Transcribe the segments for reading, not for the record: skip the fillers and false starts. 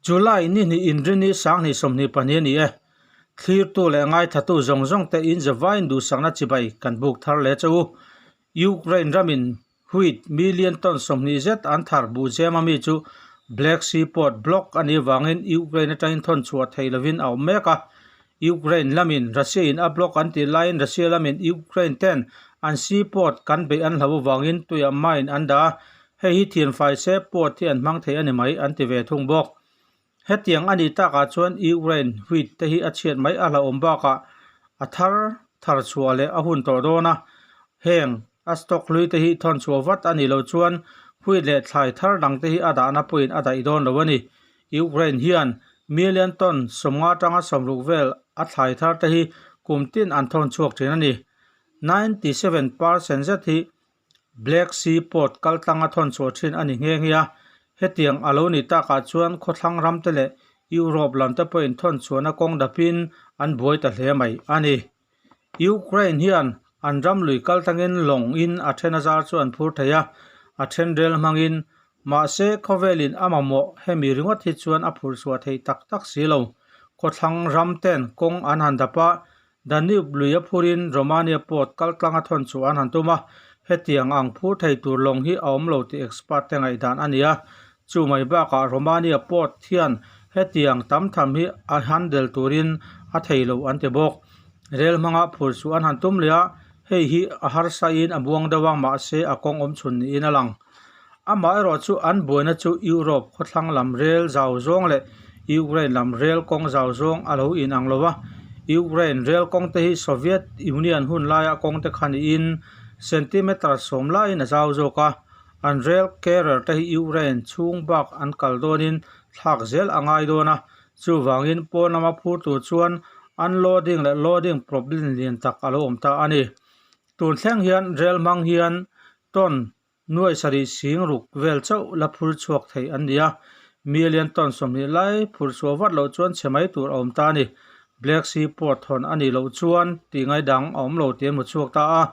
July ni hnih inrini sanghnih 22 a ni e. Thlirtu leh ngaithatu zawng zawng te in zavaiin duhsakna chibai kan buk thar leh che u. Ukraine ramin wheat million ton 20 zet an thar buh zem ami chu Black Sea port block a nih vangin Ukraine atangin thawn chhuah theih lovin a awm mek a. Ukraine lamin Russia in a block an tih laiin Russia lamin Ukraine ten an sea port kan beih an hlau avangin tuiah mine an dah a, hei hi thianfai se port hi an hmang thei a ni mai an ti ve thung bawk. Hetiang a nih takah chuan Ukraine wheat te hi a chhiat mai a hlauhawm bakah a thar thar chhuah leh a hun tawh dawn a, heng a stock hlui te hi thawn chhuah vat a nih loh chuan wheat leh thlai thar dang te hi a dahna pawhin a daih dawn lo a ni. Ukraine hian million ton 50 atanga 60 vel a thlai thar te hi kum tin an thawn chhuak thin a ni. 97% zet hi Black Sea port kal tlanga thawn chhuah thin a ni nghe nghe a. Hetiang a lo nih takah chuan khawthlang ram te leh Europe lam te pawhin thawn chhuahna kawng dapin an buai ta hle mai a ni. Ukraine hian an ram lui kal tlangin lawng in a then a zar chu an phur thei a, a then rel hmangin. Mahse, khawvelin a mamawh hemi ringawt hi chuan a phurh chhuah theih tak tak si lo. Khawthlang ram ten kawng an han dap a, Danube lui a phurin Romania port kal tlanga thawn chhuah an han tum a, hetiang ang phur thei tur lawng hi a awm lo tih expert te ngaihdan a ni a. Chu mai bakah Romania port hian hetiang tam tham hi a handle turin a thei lo an ti bawk. Rel hmanga phur chu an han tum leh a, hei hi a harsa in a buang deuh a mahse a kawng awm chhun niin a lang. Amaherawh chu an buaina chu Europe khawthlang lam rel zau zawng leh Ukraine lam rel kawng zau zawng a lo inang lo a. Ukraine rel kawng te hi Soviet Union hun laia kawng te kha niin centimetre 10 laiin a zau zawk a. An rel carrier te hi Ukraine chhung bak an kal dawnin thlak zel a ngai dawn a, chuvangin pawn lama phur tur chuan unloading leh loading problem lian tak a lo awm ta a ni. Tun thleng hian rel hmang hian ton nuai sarih sing ruk vel chauh la phur chhuak thei an ni a, million ton 20 lai phur chhuah vat loh chuan chhe mai tur a awm ta a ni. Black Sea port thawn a nih loh chuan tih ngai dang a awm lo tih an hmu chhuak ta a.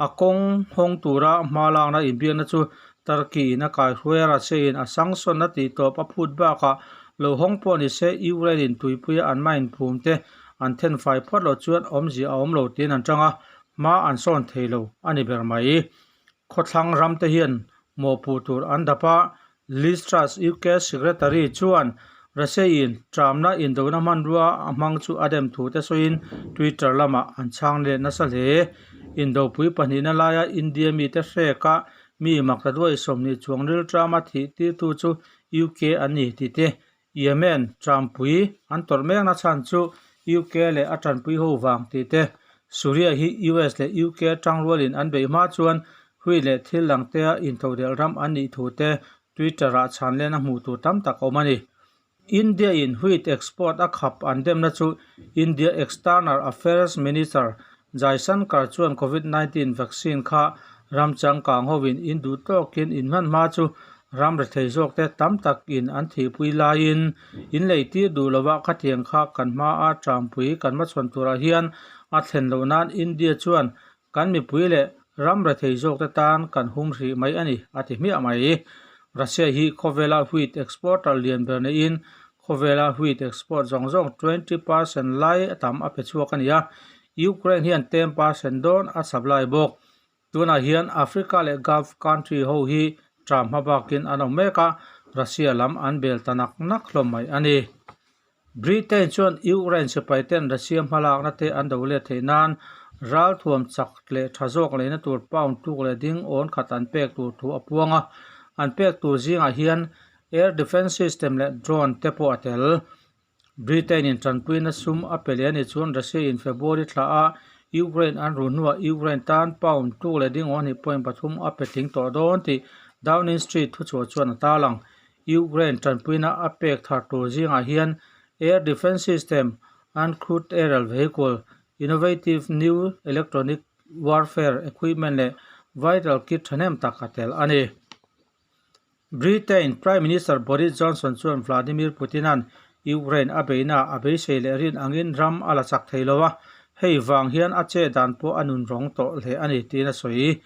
A kawng hawng tura hma lakna inbiakna chu Turkey in a kaihruai a, Russia in a sanction a tih tawp a phut bakah lo hawng pawh ni se Ukraine in tuipuia an mine phum te an thenfai phawt loh chuan awmzia a awm lo tiin an tang a, hma an sawn thei lo a ni ber mai. Khawthlang ram te hian mawhpuh tur an dap a, Liz Truss UK Secretary chuan Russia in tramna indona hmanrua a hmang chu a dem thu te sawiin Twitter lamah an chhang let nasa hle. Indopui pahnihna laia India mite hreka mi maktaduai 20 chuang rilṭama thih tirtu chu UK an ni tih te Yemen ṭampui an tawrh mekna chhan chu UK leh a ṭanpui ho vang tih te, Suria hi US leh UK ṭangrualin an beih hma chuan hui leh thil dangtea inthodelh ram an nih thu te Twitter-ah chhanlen a hmuh tur tam tak a awm a ni. India-in wheat export a khap an demna chu India External Affairs Minister Jaishankar chuan Covid 19 vaccine kha ram changkang hovin in duh tawkin in hman hma chu ram rethei zawk te tam takin an thihpui laiin in lei tir duh lova khatiang kha kan hma a ṭampui kan hmachhawn turah hian a thlen loh nan India chuan kan mipui leh ram rethei zawk te tan kan hum hrih mai a ni a ti hmiah mai. Russia hi khawvela wheat exporter lian ber neiin Khawvela wheat export zawng zawng 20% lai a tam a pe chhuak a ni a, Ukraine hian 10% dawn a supply bawk. Tunah hian Africa leh Gulf country ho hi ṭam hma bakin an awm mek a, Russia lam an bel ta nak nak hlawm mai a ni. Britain chuan Ukraine sipai ten Russia hmalakna te an do let theih nan ralthuam chak leh tha zawk leina tur pound tluk leh ding awn khat an pek tur thu a puang a, an pek tur zingah hian Air Defence System leh drone te pawh a tel. Britain in tanpuina sum a pe leh a nih chuan Russia in February thla a Ukraine an run hnuah Ukraine tan pound tluk leh ding awhnih point pathum a pe tling tawh dawn tih Downing Street thuchhuah chuan a tarlang. Ukraine tanpuina a pek thar tur zingah hian Air Defence System, Uncrewed Aerial Vehicle, Innovative New Electronic Warfare Equipment leh Vital Kit thahnem tak a tel a ni. Britain Prime Minister Boris Johnson chuan Vladimir Putin-a'n Ukraine a beihnaah a beisei leh rin angin ram a la chak thei lo a, hei vang hian a che dan pawh a nun rawng tawh hle a ni tiin a sawi.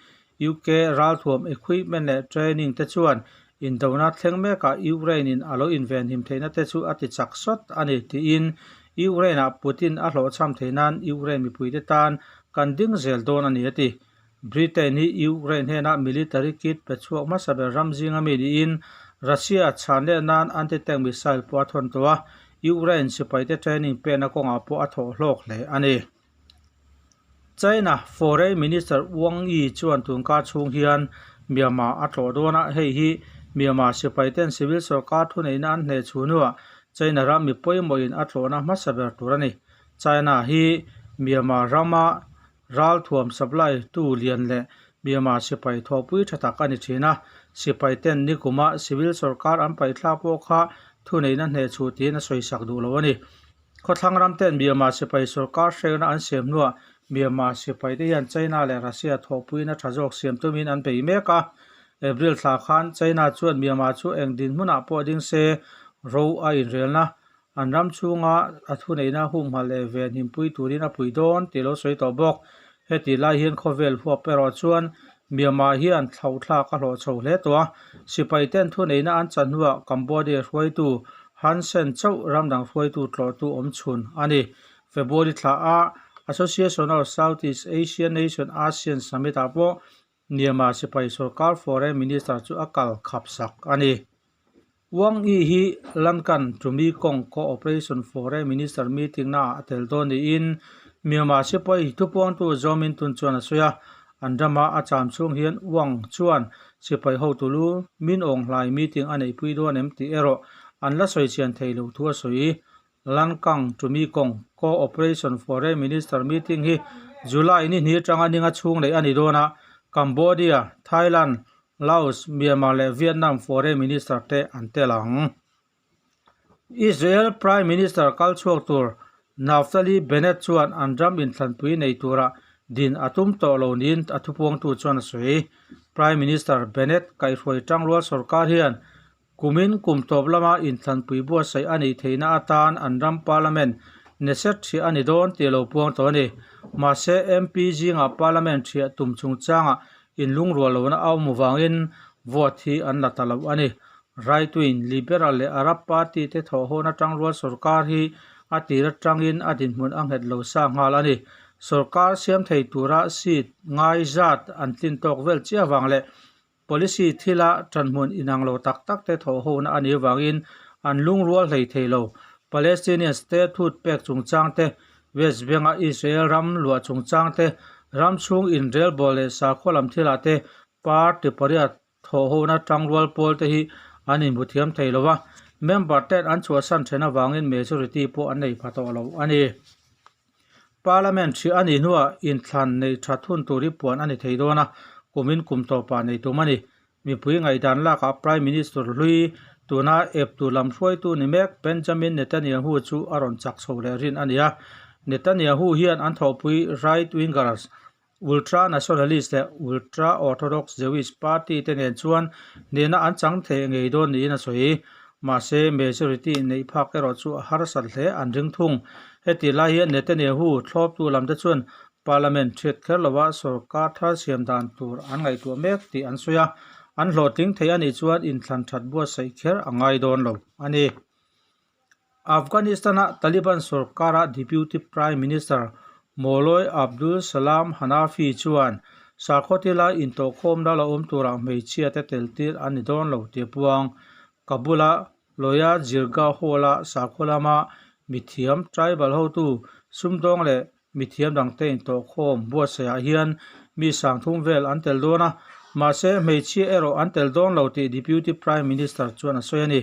UK ralthuam equipment leh training te chuan Indona thleng mekah Ukraine-in a lo invenhim theihna te chu a ti chak sawt a ni tiin Ukraine-ah Putin a hlawhchham theih nan Ukraine mipuite tan kan ding zel dawn a ni a ti. Britain hi Ukraine hnenah military kit pe chhuak hmasa ber ram zinga mi niin Russia chhan leh nan anti-tank missile pawh a thawn tawh a, Ukraine sipaite training pekna kawngah pawh a thawh hlawk hle a ni. China Foreign Minister Wang Yi chuan tunkar chhung hian Myanmar a tlawh dawn a, hei hi Myanmar sipaiten civil sorkar thuneihna an hneh chhu hnuah China ram mi pawimawhin a tlawhna hmasa ber tur a ni. China hi Myanmar rama ralthuam supply tu lian leh Myanmar sipai thawhpui tha tak a ni thin a, sipaiten nikuma civil sorkar an paihthlak pawh kha thuneihna hneh chhu tiin a sawisak duh lo a ni. Khawthlang ram ten Myanmar sipai sorkar hrengna an siam hnuah Myanmar sipai te hian China leh Russia thawhpuina tha zawk siam tumin an bei mek a. April thla khan China chuan Myanmar chu eng dinhmunah pawh ding se ro a inrelna an ram chhunga a thuneihna humhalh leh venhimpui turin a pui dawn tih lo sawi tawh bawk. Heti lai hian khawvel huap erawh chuan Myanmar hian thlauhthlak a hlawh chho hle tawh a, sipai ten thuneihna an chan hnuah Cambodia hruaitu Hun Sen chauh ramdang hruaitu tlawhtu awm chhun a ni. February thla a Association of Southeast Asian Nation ASEAN Summit ah pawh Myanmar sipai sorkar Foreign Minister chu a kal khap sak a ni. Wang Yi hi Lankan to Mekong Cooperation Foreign Minister meeting naah a tel dawn niin Myanmar sipai thupuangtu Zaw Min Tun chuan a sawi a. An rama a cham chhung hian Wang chuan sipai hotu lu Min Aung Hlaing meeting a neihpui dawn em tih erawh an la sawi chian thei loh thu a sawi. Lancang to Mekong Cooperation Foreign Minister meeting hi July ni hnih atanga ninga chhung neih a ni dawn a, Cambodia, Thailand, Laos, Myanmar leh Vietnam Foreign Minister te an tel ang. Israel Prime Minister kal chhuak tur Naftali Bennett chuan an ram inthlanpui nei tura din a tum tawh lo niin a thupuangtu chuan a sawi. Prime Minister Bennett kaihhruai tangrual sorkar hian Kumin kum tawp lama inthlanpui buatsaih a nih theihna atan an ram Parliament Knesset ṭhiah a ni dawn tih a lo puang tawh a ni. Mahse, MP zingah Parliament ṭhiah tum chungchangah inlungrual lohna a awm avangin vote hi an la ta lo a ni. Right-wing, Liberal leh Arab party te thawhhawna tangrual sorkar hi a tir atangin a dinhmun a nghet lo sa nghal a ni. Sorkar siam thei tura seat ngai zat an tlin tawk vel chiah avang leh Policy thila ṭanhmun inang lo tak tak te thawhhona a nih avangin an lungrual hlei thei lo. Palestinian statehood pek chungchang te, West Bank-a Israel ram luah chungchang te, ram chhung inrelbawl leh sakhaw lam thilah te party pariat thawhhona ṭangrual pawl te hi an inhmu thiam thei lo a, member ten an chhuahsan ṭhen avangin majority pawh an nei pha tawh lo a ni. Parliament hrih a nih hnuah inthlan neih that hun tur hi puan a ni thei dawn a, kumin kum tawpah nei tum a ni. Mipui ngaihdan lakah Prime Minister hlui tuna eptu lam hruaitu ni mek Benjamin Netanyahu chu a rawn chak chho leh rin a ni a. Netanyahu hian an thawhpui right-wingers Ultra-nationalist leh ultra-orthodox Jewish party te nen chuan hnehna an chang thei ngei dawn niin a sawi. Mahse, majority neih phak erawh chu a harsat hle an ring thung. Heti lai hian Netanyahu thlawptu lamte chuan parliament ṭhiat kher lova sorkar thar siam dan tur an ngaihtuah mek tih an sawi a, an hlawhtling thei a nih chuan inthlan ṭhat buatsaih kher a ngai dawn lo a ni. Afghanistan-a Taliban sorkara Deputy Prime Minister Mawlawi Abdul Salam Hanafi chuan sakhaw thila intawhkhawmna la awm turah hmeichhia te tel tir an ni dawn lo tih a puang. Kabul-a Loya Jirga Hall-a sakhaw lama mithiam, tribal hotu, sumdawng leh mithiam dangte intawhkhawm buatsaihah hian mi sangthum vel an tel dawn a, mahse hmeichhia erawh an tel dawn lo tih Deputy Prime Minister chuan a sawi a ni.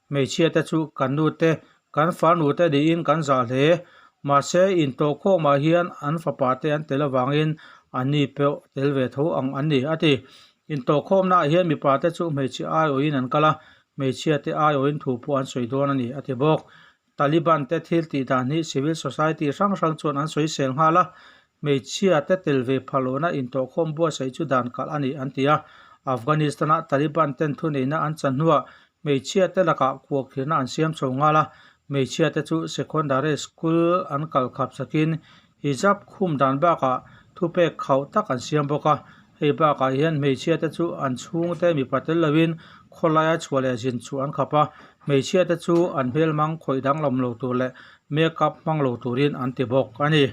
Hmeichhia te chu kan nu te, kan farnu te niin kan zah hle. Mahse intawhkhawmah hian an fapa te an tel avangin an ni pawh tel ve tho ang an ni, a ti. Intawhkhawmnaah hian mipa te chu hmeichhe aiawhin an kal a, hmeichhia te aiawhin thu pawh an sawi dawn a ni, a ti bawk. Taliban te thil tih dan hi civil society hrang hrang chuan an sawi sel nghal a, hmeichhia te tel ve pha lohna intawhkhawm buatsaih chu dan kalh a ni an ti a. Afghanistan-a Taliban ten thuneihna an chan hnuah hmeichhia te lakah khuahkhirhna an siam chho nghal a, hmeichhia te chu secondary school an kal khap sakin hijab khum dan bakah thupek khauh tak an siam bawk a. Hei bakah hian hmeichhia te chu an chhungte mipa tel loin Khawlaia chhuah leh zin chu an khap a, hmeichhiate chu an hmelmang khawih danglam lo tur leh makeup hmang lo turin an ti bawk a ni.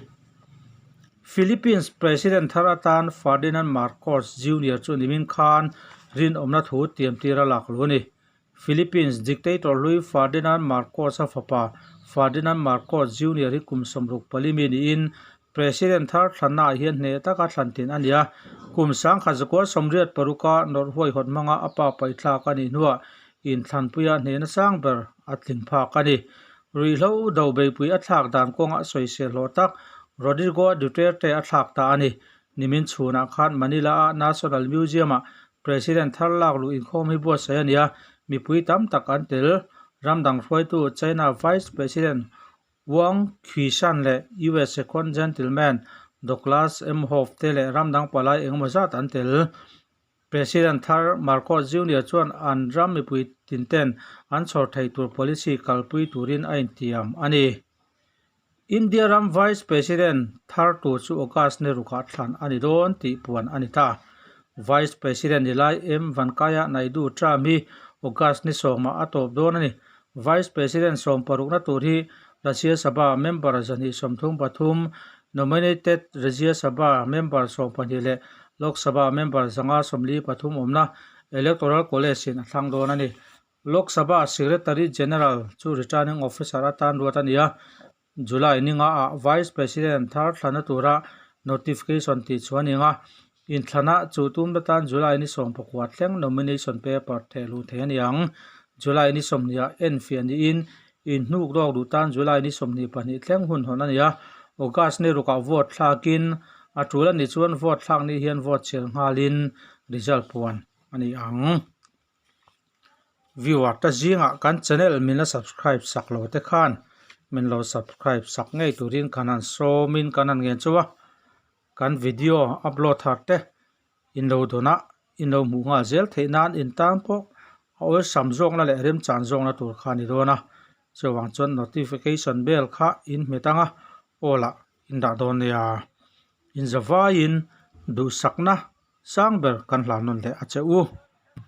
Philippines President thar atan Ferdinand Marcos Junior chu nimin khan rinawmna thu tiamtir a lak lo a ni. Philippines dictator hlui Ferdinand Marcos-a fapa Ferdinand Marcos Junior hi kum 64 mi niin President thar thlannaah hian hneh taka thlan tin a ni a. Kum 1986-a nawrh huaihawt hmanga a pa paihthlak a nih hnuah inthlanpuia hnehna sang ber a tling phak a ni. Ruihhlo do beipui a thlak dan kawnga sawisel hlawh tak Rodrigo Duterte a thlak ta a ni. Nimin chhunah khan Manila-a National Museum-ah President thar lak luh inkhawm hi buatsaih a ni a, mipui tam tak an tel. Ramdang hruaitu China Vice President Wang Qishan leh US Second Gentleman Douglas Emhoff te leh ramdang palai engemaw zat an tel. President thar Marcos Junior chuan an ram mipui tinten an chhawr thei tur policy kalpui turin a intiam a ni. India ram Vice President thar tur chu August ni rukah thlan a ni dawn tih puan a ni ta. Vice President ni lai M Venkaiah Naidu term hi August ni sawmah a tawp dawn a ni. Vice President sawm parukna tur hi Rajya Sabha member 233, nominated Rajya Sabha member 12 leh Lok Sabha member 543 awmna Electoral College in a thlang dawn a ni. Lok Sabha Secretary General chu Returning Officer atan ruat a ni a, July ninga ah Vice President thar thlana tura notification tih chu a ni ang a, inthlana chu tum atan July ni 19 thleng nomination paper thehluh theih a ni ang. July ni 20 ah enfiah niin inhnuk lawk duh tan July ni 22 thleng hun hawn a ni a, August ni rukah vote thlakin a tul a nih chuan vote thlak ni hian vote chhiar nghalin result puan a ni ang. Viewer te zingah kan channel min la subscribe sak lo te khan min lo subscribe sak ngei turin kan han sawmin kan han ngen chauh a, kan video upload thar te in lo dawn a in lo hmuh nghal zel theih nan in tan pawh a awlsam zawkna leh remchan zawkna tur kha a ni dawn a, chuvang chuan notification bell kha in hmet ang a aw lah in dah dawn nia in zavaiin duhsakna sang ber kan hlan nawn leh a che u.